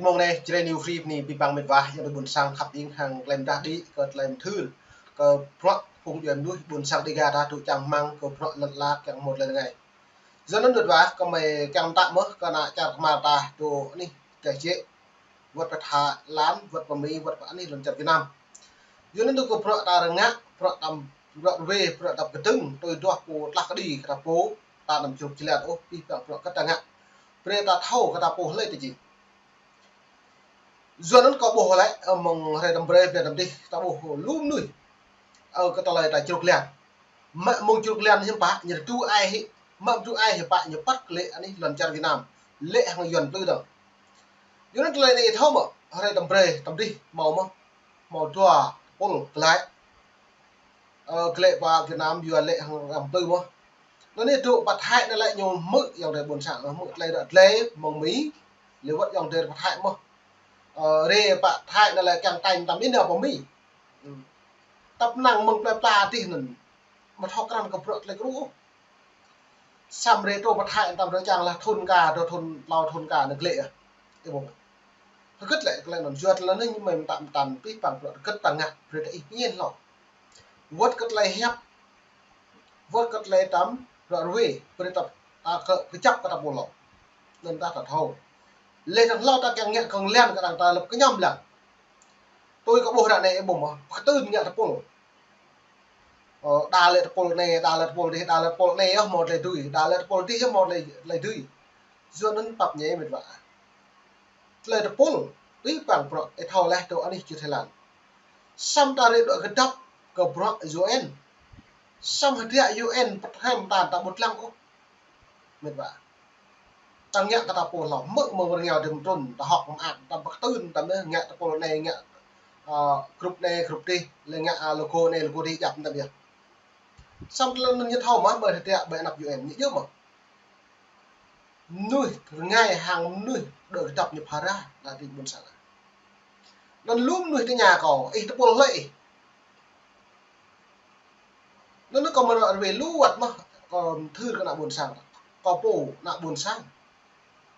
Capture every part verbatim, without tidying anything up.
Mông anai, Jrai New Free anai, abih bang met wa, ayŏng adơi ƀuôn sang khăp ing hăng tơlơi mơdah đĭ, kơ tơlơi mơthưr, kơ bruă phung djuai mơnuih ƀuôn sang Dêga ta tŭ čang rơmang, kơ bruă lăn ala kiăng hmâo tơlơi rơngai. Yua anŭn met wa, kơmơi kiăng pơtă mơ̆n, kơ ană čar kơmar ta tŭ anih, tơlơi jĕ, wơ̆t pơ Thái Lan, wơ̆t pơ Mi, wơ̆t pơ anih lŏn čar Việt Nam. Yua anŭn tŭ kơ bruă ta rơngai, bruă ta, bruă rơwe, bruă ta kơdơ̆ng, tui duah pô tlaih kơđi kơ ta pô, ta anăm čruk jơlan ôh, abih bang bruă kơ ta ngă. Brơi ta thâo kơ ta pô hlơi tơ jing. Yua anŭn kâo ƀuh lĕ, ơ, mơ̆ng hrơi tơm brơi, brơi tơm dih, ta ƀuh lu mơnuih. Ơ, kơ tơlơi ta čruk jơlan. Mă mơ̆ng čruk jơlan hiư̆m pă, ñu tŭ ai hĭ, mă tŭ ai hĭ pă ñu păt kơ lĕ anih lŏn čar Việt Nam. Lĕ hăng Yuan plư dơ̆ng. Yua anŭn tơlơi anai thâo mơ̆, hrơi tơm brơi, tơm dih, hmâo mơ̆n, hmâo dua tơpul glaĭ. Ơ, glaĭ pơ Việt Nam yua lĕ hăng răm plư mơ̆n. Anŭn anai tŭ pơ Thái anai lĕ ñu hmư̆ ayŏng adơi ƀuôn sang, hmư̆ tơlơi ră tơlơi mơ̆ng Mi, lĕ wơ̆t ayŏng adơi pơ Thái mơ̆n. Ơ, rê pơ Thái anai lĕ kiăng tañ tam in pơ Mi. Ư. Tăp năng mơ̆ng plơi pla dih anŭn, ƀu thâo krăn kơ bruă tơlơi kru ôh. Samơ̆ rê tŭ pơ Thái tam rơčang lah thŭn ka, dua thŭn, tlâo thŭn ka anŭn glaĭ ah. Ih ƀuh. Hơgĕt lĕ, glaĭ anŭn yua tơlơi anŭn ñu mơ̆n tam tam abih bang bruă hơgĕt ta ngă, brơi ta ih pơñen hlâo. Wơ̆t kơ tơlơi hiăp, wơ̆t kơ tơlơi tam, bruă rơwe, brơi ta, ta kơ, kơjăp kơ ta pô hlâo. Anŭn ta ta thâo. Lĕ ta hlâo ta kiăng ngă kơ jơlan kơ arăng ta lăp kơñăm lăng. Tui kâo ƀuh ră anai ih ƀuh mơ̆n, pơkơtưn ngă tơpul. Ơ, đa lĕ tơpul anai, đa lĕ tơpul dih, đa lĕ tơpul anai, ơ, hmâo tơlơi dưi, đa lĕ tơpul dih, ơ, hmâo tơlơi, tơlơi dưi. Yua anŭn pap ñe met wa. Tơlơi tơpul, abih bang bruă, ih thâo lĕ tŭ anih čư̆ Thái Lan. Samơ̆ ta rê dŏ kơdăp kơ bruă U N. Samơ̆ hơdră U N pơthem ta, ta ƀu lăng ôh. Met wa. Ta ngă kơ ta pô hlâo, hmư̆ mơ̆ng rơngiao đưm trŭn, ta hŏk mơak, ta pơkơtưn, ta mơ̆ ngă tơpul anai, ngă, ơ, grup anai, grup dih, lĕ ngă, ơ, logo anai, logo dih, djăp ta biă. Samơ̆ tơlơi anŭn ñu thâo mơ̆n, ƀơi hơdră, ƀơi anăp U N, ñu djơ̆ mơ̆n. Mơnuih rơngai hăng mơnuih dŏ kơdăp ñu phara, đa đĭ ƀuôn sang. Anŭn lu mơnuih tơña kâo, ih tơpul hlơi ih. Anŭn kâo mơ̆n rơwe lu wơ̆t mơ̆n, kâo mơthưr kơ ană ƀuôn sang. Kâo pô ană ƀuôn sang.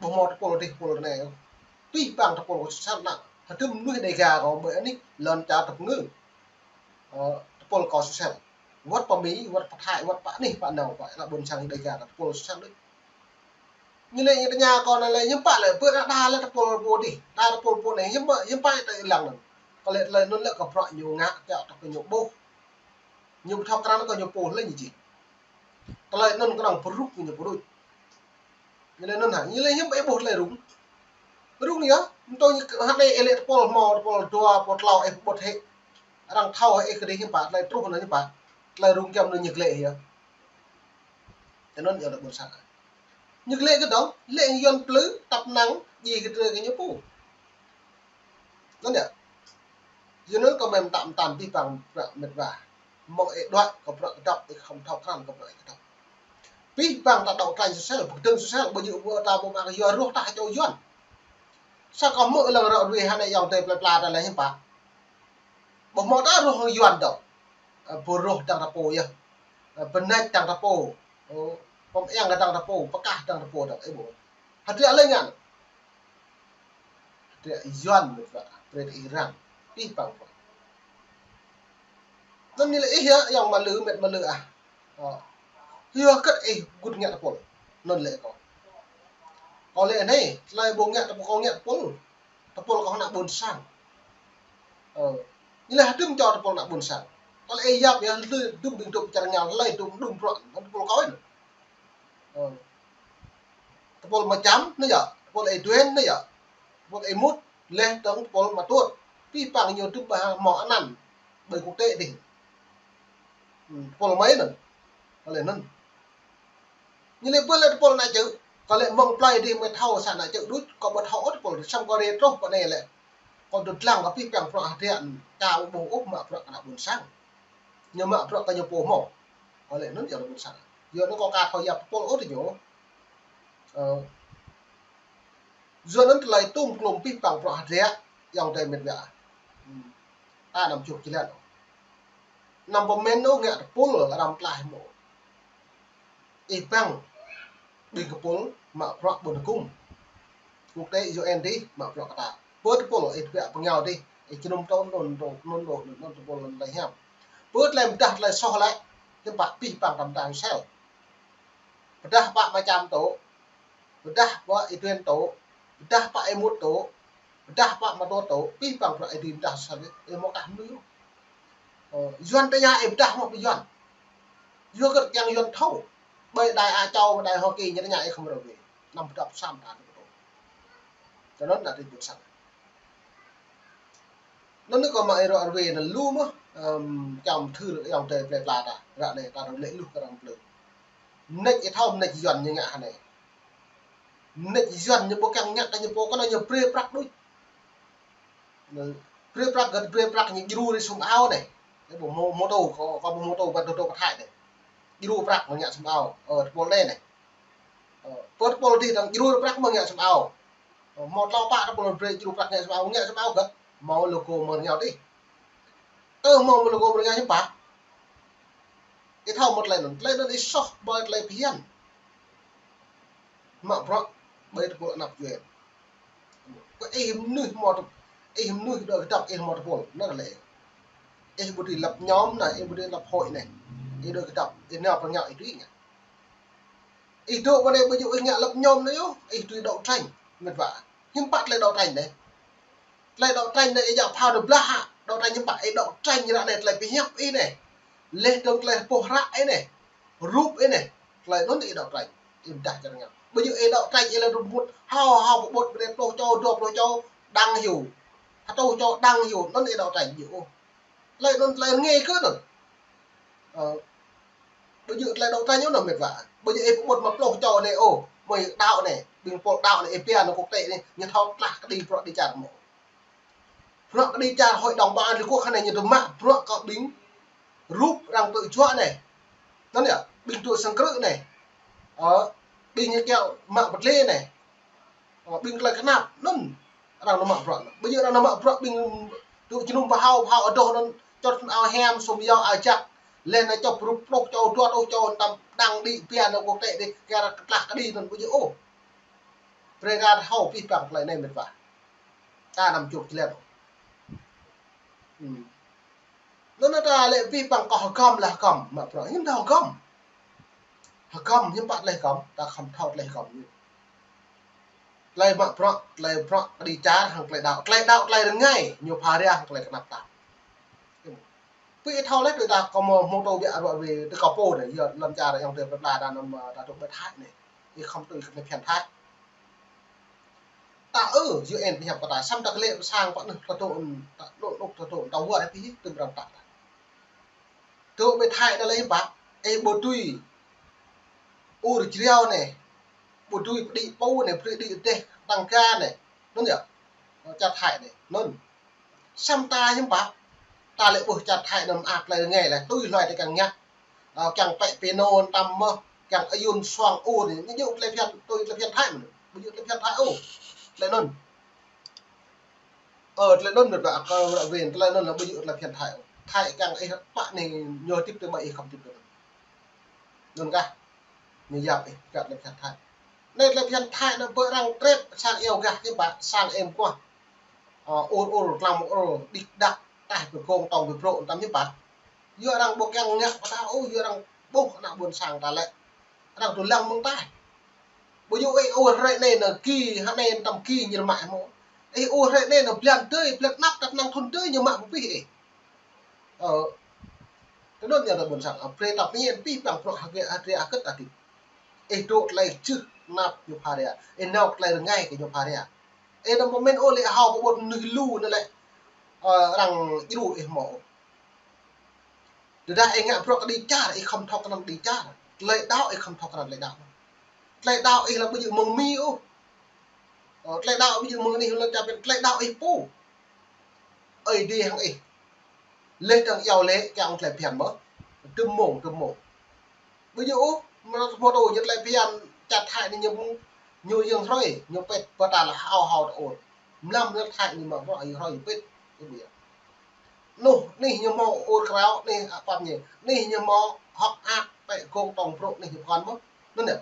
Ƀu hmâo tơpul dih tơpul anai. Abih bang tơpul kâo sosel ană. Hơdôm mơnuih Dêga kâo ƀơi anih lŏn čar tơpơngư. Ơ, tơpul kâo sosel. Wơ̆t pơ Mi, wơ̆t pơ Thái, wơ̆t pơ anih pơ anŏ pơ ană ƀuôn sang Dêga kâo tơpul sosel đôč. Ñu lĕ ñu tơña kâo anai lĕ hiư̆m pă lĕ, ƀơi anai đa lĕ tơpul pô dih, đa tơpul pô anai, hiư̆m pă, hiư̆m pă ta lăng anŭn. Kâo lĕ tơlơi anŭn lĕ kơ bruă ñu ngă, kiăng tơlơi ñu ƀuh. Ñu ƀu thâo krăn kơ ñu pô hlơi ñu jing. Tơlơi anŭn kơnơ̆ng pơrŭk ñu pơrŭč. Ñu lĕ anŭn hă, ñu lĕ hiư̆m ih ƀuh tơlơi rŭng. Rŭng yơh, mơ̆ tui ñu kơ hă anai ih lĕ tơpul hmâo, tơpul dua, tơpul tlâo, ih pơƀut hĭ. Arăng thâo hĭ ih kơdih hiư̆m pă, tơlơi truh anŭn hiư̆m pă. Tơlơi rŭng giăm anŭn ñu glaĭ yơh. Tui anŭn yơh ană ƀuôn sang. Ñu glaĭ kơdŏng, lĕ Yuan plư, tăp năng, djai kơ drơi kơ ñu pô. Anŭn yơh. Yua anŭn kâo mơ̆n tam tam abih bang bruă met wa. Mơ̆ng ih dŏ kơ bruă kơdŏp, ih khŏm thâo krăn kơ bruă ih kơdŏp. Abih bang ta dŏ krăn sosel, pơkơdơ̆ng sosel, ƀu djơ̆ ƀu ta ƀu mă kơ yua rŏh ta hơčâo Yuan. Sa kâo hmư̆ lăng ră ruai hă anai ayŏng adơi plơi pla ta lĕ hiư̆m pă. Ƀu hmâo ta rŏh hăng Yuan dŏ. Ơ, pô rŏh dăng ta pô yơh. Ơ, bơnač dăng ta pô. Ơ, pơmơyang dăng ta pô, pơkah dăng ta pô dŏ, ih ƀuh. Hơdră lĕ ngăn. Hơdră Yuan met wa, brơi ta ih răng. Abih bang bruă. Anŭn ñu lĕ ih yơh, ayŏng mơlư, met mơlư ah. Ơ. Yua hơgĕt ih gŭt ngă tơpul. Anŭn lĕ kâo. Kâo lĕ anai, tơlơi ƀu ngă tơpul, kâo ngă tơpul. Tơpul kâo ană ƀuôn sang. Ơ. Ñu lĕ hơdôm čô tơpul ană ƀuôn sang. Kâo lĕ ih yap yơh, hơdôm ƀing tŭ pơčar ngă, hlơi hơdôm hơdôm bruă, tơpul kâo anŭn. Ơ. Tơpul mơčăm anai yơh, tơpul ih Duen anai yơh, tơpul ih Mut, leh dơ̆ng tơpul mă tuôt. Abih bang ñu tŭ ƀơi hmâo anăn, ƀơi quốc tế dih. Ư, tơpul mơi anŭn. Kâo lĕ anŭn. Ñu lĕ ƀơi lĕ tơpul ană čư̆, kâo lĕ mơ̆ng plơi dih mơi thâo sa ană čư̆ đôč, kâo ƀu thâo ôh tơpul, samơ̆ kâo rê truh pơ anai lĕ. Kâo dŏ lăng kơ abih bang bruă hơdră, ča ƀu ƀuh ôh mă bruă kơ ană ƀuôn sang. Ñu mă bruă kơ ñu pô hmâo. Kâo lĕ anŭn yơh ană ƀuôn sang. Yua anŭn kâo ka thâo yap tơpul ôh tơ ñu. Ơ. Yua anŭn tơlơi tŭm klum abih bang bruă hơdră, ayŏng adơi met wa. Ư. Ta anăm čruk jơlan. Anăm pơmĭn ôh ngă tơpul arăng tlaih mơ̆. Ih bang ƀing kơpul mă bruă ƀôn hơkŭm. Quốc tế U N dih, mă bruă kơ ta. Pơ tơpul, ih tơbiă pơngiao dih, ih jơnum tơ̆n, tơ̆n, tơ̆n, tơ̆n, tơ̆n, tơ̆n tơpul lăn lĕ hiam. Pơ tơlơi pơdah tơlơi soh lĕ, hiư̆m pă pih păng tăm tang sel. Pơdah pă mă čăm tŏ, pơdah pă ih tuen tŏ, pơdah pă ih mŭt tŏ, pơdah pă mă tŏ tŏ, pih păng bruă ih dưi pơdah sel, ih mơ̆ kah mơnuih. Ơ, Yuan tơña ih pơdah mơ̆ pơ Yuan. Yua kơ kiăng Yuan thâo. Ƀơi đài Á Châu, đài Hoa Kỳ ñu tơña ih khŏm rơwê. Năm pơdăp sam ta tơ̆ tŏ. Tơ anŭn ta tui pŭt sang. Anŭn kâo mă ih rơwê anŭn lu mơ̆, ưm, čăm thưr ayŏng adơi plơi pla ta. Ră anai ta rơwê lĕ lu kơ arăng plơi. Mơneč ih thâo mơneč Yuan ñu ngă hơnai. Mơneč Yuan ñu ƀu kiăng ngă kơ ñu pô kơ anŭn ñu brơi prăk đôč. Brơi prăk gơ̆t brơi prăk ñu djru ri sum ao anai. Ơ, ƀu mô-, mô tô, kâo, kâo ƀu mô tô, ƀu tô, tô kơ Thái anai. Djru prăk mơ̆ ngă sum ao. Ơ, tơpul anai anai. Ơ, pơ tơpul dih dang djru prăk mơ̆ ngă sum ao. Ơ, mâo tlâo pă tơpul brơi djru prăk ngă sum ao, ngă sum ao gơ̆t. Mâo logo mơ̆ng rơngiao dih. Tơ mâo logo mơ̆ng rơngiao hiư̆m pă. Ih thâo mơ̆ tơlơi anŭn, tơlơi anŭn ih soh ƀơi tơlơi phiăn. Mă bruă ƀơi tơpul anăp U N. Kơ ih mơnuih mâo tơ-, ih mơnuih dŏ kơdăp ih mâo tơpul, anŭn lĕ. Ih ƀu dưi lăp nhóm anai, ih ƀu dưi lăp hội anai. Ih dŏ kơdăp, ih nao pơ ngă ih dưi ngă. Ih dŏ ƀơi anai ƀu djơ̆ ih ngă lăp nhóm anai yơh, ih dưi đấu tranh, mĕt wa. Hiư̆m pă tơlơi đấu tranh anai. Tơlơi đấu tranh anai ih djă phao anai blah hă, đấu tranh hiư̆m pă, ih đấu tranh ră anai tơlơi pơhiăp ih anai. Leh dơ̆ng tơlơi pơhră ih anai. Rup ih anai. Tơlơi anŭn ih đấu tranh, ih pơdah čar ngă. Ƀu djơ̆ ih đấu tranh ih lĕ rơmut, hao, hao pơƀut ƀơi anai pluh čô, dua pluh čô, đăng hyu. Hơtŭh čô đăng hyu, anŭn ih đấu tranh djơ̆ ôh. Tơlơi anŭn tơlơi rơngai kơ anŭn. Ơ, ƀu djơ̆ tơlơi đấu tranh ôh anŭn mĕt wa. Ƀu djơ̆ ih pơƀut mă pluh čô anai ôh, mơi đaŏ anai, ƀing pô đaŏ anai, ih pia anŭn quốc tế anai, ñu thâo tlah kơđi bruă kơđi čar mơ̆. Bruă kơđi čar Hội đồng Bảo an Liên Quốc hơnai ñu tŭ mă bruă kơ ƀing rup arăng tŭ juă anai. Anŭn yơh, ƀing tŭ sang krư̆ anai. Ơ, ƀing ñu kiaŏ mă pơdlê anai. Ơ, ƀing tơlơi kơnap, anŭn arăng nao mă bruă. Ƀu djơ̆ arăng nao mă bruă ƀing tŭ jơnum pơhao, pơhao adoh anŭn, čŏt ao hiam, sum yŏ, ao jak. Leh anai čŏp rup pluh čô, dua pluh čô, tam đăng đĭ pia anŭn quốc tế dih, kơ arăng tlah kơđi anŭn ƀu djơ̆ ôh. Brơi arăng thâo pih păng tơlơi anai mĕt wa. Ta anăm čuk jơlan. Hm. Anŭn ta lĕ pih păng kơ hơgŏm lah hơgŏm, mă bruă hiư̆m ta hơgŏm. Hơgŏm hiư̆m pă tơlơi hơgŏm, ta khŏm thâo tơlơi hơgŏm ñu. Tơlơi mă bruă, tơlơi bruă kơđi čar hăng tơlơi đaŏ. Tơlơi đaŏ, tơlơi rơngai, ñu pha ria hăng tơlơi kơnap ta. Pih thâo lĕ tui ta kơ mô-, mô tô biă ruă wê tơ kơ pô anai, yua lŏn čar ayŏng adơi plơi pla ta anăm, ta tŭ ƀơi Thái anai. Ih khŏm tui kơ tơlơi phiăn Thái. Ta ơ, U N pơhiăp kơ ta, samơ̆ ta kơ lĕ pơ sang pă anŭn, ta tŭ, ta tŭ, ta tŭ, ta wơr pih, tŭ ƀrăm ta. Tŭ ƀơi Thái anai lĕ hiư̆m pă, ih ƀu dưi ur jriao anai, ƀu dưi pơđĭ pô anai, pơđĭ dêh tăng ca anai. Anŭn yơh, čar Thái anai, anŭn. Samơ̆ ta hiư̆m pă, ta lĕ ƀuh čar Thái anŭn mơak tơlơi rơngai lĕ, tui hluai tơlơi kiăng ngă. Ơ, kiăng pĕ piano tam mơ̆, kiăng ayun suang ur anai, ñu djơ̆ tơlơi phiăn, tui tơlơi phiăn Thái mơ̆n. Ƀu djơ̆ tơlơi phiăn Thái ôh. Tơlơi anŭn. Ơ, tơlơi anŭn mĕt wa, kơ ră win, tơlơi anŭn lĕ ƀu djơ̆ tơlơi phiăn Thái ôh. Thái kiăng ih pă anai ñu hơdip tui ƀai ih khŏm hơdip tui anŭn. Anŭn kah, ñu yap ih, kơ tơlơi phiăn Thái. Anai tơlơi phiăn Thái anŭn ƀơi arăng trĕp sang iâu gah hiư̆m pă, sang êm kuah. Ơ, ur ur, tlam ur, đĭk đăk, taih pơgông tong pơbrô̆ tam hiư̆m pă. Yua arăng ƀu kiăng ngă pơtao ôh, yua arăng ƀuh ană ƀôn sang ta lĕ. Arăng tŭ lăng mơ̆ng taih. Ƀu djơ̆ ih ur hrơi anai anŭn ki, hơnai tam ki ñu mă mơ̆. Ih ur hrơi anai anŭn blan tơi, blan anăp, tap năng thŭn tơi ñu mă pơpih ih. Ơ, tơdơi ñu ta ƀôn sang, ơ, brơi ta pơñen pih păng bruă hơgĕ hơdră hơgĕt ta dih. Ih dŏ tơlơi čưh anăp ñu pha ria. Ih nao tơlơi rơngai kơ ñu pha ria. Ih anăm pơmĭn ôh lĕ hao pơƀut mơnuih lu anŭn lĕ, ơ, arăng djru ih mơ̆. Tơdah ih ngă bruă kơđi čar, ih khŏm thâo kơnăn kơđi čar. Tơlơi đaŏ, ih khŏm thâo kơnăn tơlơi đaŏ. Tơlơi đaŏ ih lĕ ƀu djơ̆ mơ̆ng Mi ôh. Ơ, tơlơi đaŏ ƀu djơ̆ mơ̆ng anih lŏn čar pĕn, tơlơi đaŏ ih pô. Ơi Adai hăng ih. Leh dơ̆ng iâu lĕ kiăng tơlơi phiăn mơ̆. Tơm mông, tơm mông. Ƀu djơ̆ ôh, mơ̆ mô tô ñu tơlơi phiăn čar Thái anai ñu mơ̆ng, ñu yơ̆ng hrơi, ñu pĕt pơtă lĕ hao hao ta ur. Mlam lĕ Thái ñu mă bruă yơ̆ng hrơi ñu pĕt. Ih ƀu djơ̆. Anŭn, anih ñu mâo ur krao, anih apăm ñu. Anih ñu mâo hŏk ak, pĕ gông tong brô̆, anih ñu pơkŏn mơ̆. Anŭn yơh.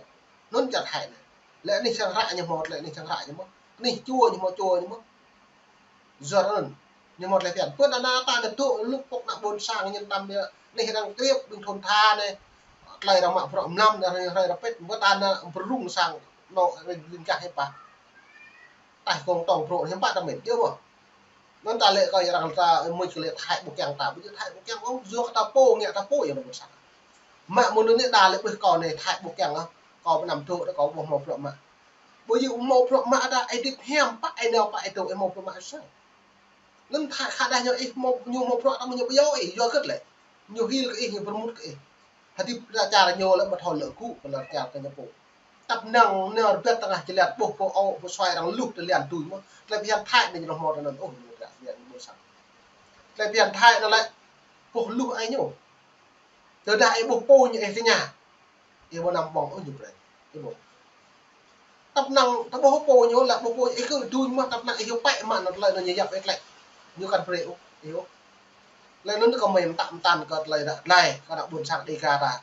Anŭn čar Thái anai. Lĕ anih sang hră ñu mâo, lĕ anih sang hră ñu mâo. Anih čua ñu hmâo čua ñu mơ̆n. Yua anŭn ñu hmâo tơlơi phiăn. Pơ anŭn ta nao tŭ lŭk pŏk ană ƀôn sang ñu tam biă. Anih arăng kriăp ƀing thôn tha anai. Tơlơi arăng mă bruă mlam, arăng rai rơpet, ƀu ta nao pơrŭng sang, nao ring gah hiư̆m pă. Taih kông tong bruă hiư̆m pă ta mĭn, yơh mơ̆. Anŭn ta lĕ kơ arăng ta mui kơ lĕ Thái ƀu kiăng ta, ƀu djơ̆ Thái ƀu kiăng ôh, yua kơ ta pô, ngă ta pô yơh ană ƀôn sang. Mă mơ̆ng anŭn anai đa lĕ ƀuh kâo anai Thái ƀu kiăng ôh, kâo pơ anăm tŭ đa kâo ƀu hmâo bruă mă. Ƀu djơ̆ hmâo bruă mă ta, ih hơdip hiam pă, ih nao pă, ih tŭ, ih hmâo bruă mă sa. Anŭn Thái khă đa ñu ih hmâo, ñu hmâo bruă ta mơ̆ ñu ƀu iâu ih, yua hơget lĕ. Ñu hil kơ ih, ñu pơrmut kơ ih. Hơdip ta čar ñu lĕ ƀu thâo lĕ gŭ kơ lŏn čar kơ ñu pô. Tăp năng nao rơbat tơngah jơlan ƀuh pô ôh, pô suai arăng luh tơlian tui mơ̆n. Tơlơi phiăn Thái anai ñu hmâo tơnăn ôh, ñu ră tơlian ƀôn sang. Tơlơi phiăn Thái anŭn lĕ ƀuh luh ai ñu. Tơdah ih ƀuh pô ñu ih tơña. Ih ƀu anăm ƀơ̆ng ôh ñu brơi. Ih ƀuh. Tăp năng ta ƀuh pô ñu lĕ ƀuh pô ih kơ tui mơ̆n, tăp năng ih hiu pĕ mă anŭn tơlơi anŭn ñu yap ih tlĕ. Ñu kăn brơi ôh, ih ƀuh. Lĕ anŭn kâo mơ̆ mơtă mơtăn kơ tơlơi ră glai kơ ană ƀôn sang Dega ta.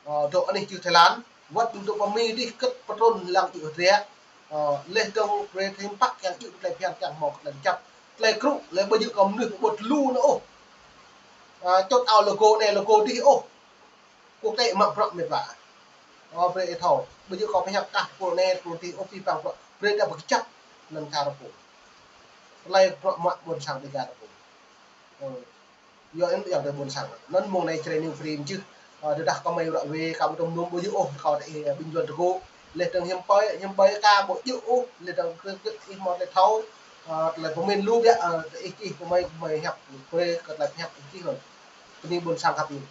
Ơ, dŏ anih čư̆ Thái Lan, wơ̆t ƀing dŏ pơ Mi dih kơ̆t pơtrŭn lăng djơ̆ hơdră. Ơ, leh dơ̆ng brơi hiư̆m pă kiăng djơ̆ tơlơi phiăn kiăng hmâo tơlơi kơjăp. Tơlơi krŭ, lĕ ƀu djơ̆ kơ mơnuih pơƀut lu anŭn ôh. Ơ, čŏt ao logo anai logo dih ôh. Quốc tế mă bruă mĕt wa. Ơ, brơi ih thâo. Ƀu djơ̆ kâo pơhiăp kah tơpul anai tơpul dih ôh, pĭ păng bruă. Brơi ta pơkơjăp anŭn kơ ta pô. Tơlơi bruă mă ƀôn sang Dega ta pô. Ơ. Yua anŭn yua tơ ƀôn sang. Anŭn mơ̆ng anai Jrai News Free mơ̆n čư̆. Ơ, tơdah kâo mơi ră wĕ kâo ƀu tŭm nŭm ƀu djơ̆ ôh, kâo tơ ih ƀing yuan tơgŭ. Leh dơ̆ng hiư̆m pơi, hiư̆m pơi ka ƀu djơ̆ ôh, leh dơ̆ng kơ kơ ih hmâo tơlơi thâo. Ơ, tơlơi pơmĭn lu biă, ơ, tơ ih čih kơ mơi, kơ mơi hiăp, brơi kơ tơlơi hiăp ih čih anŭn. Bơni ƀôn sang khăp ih.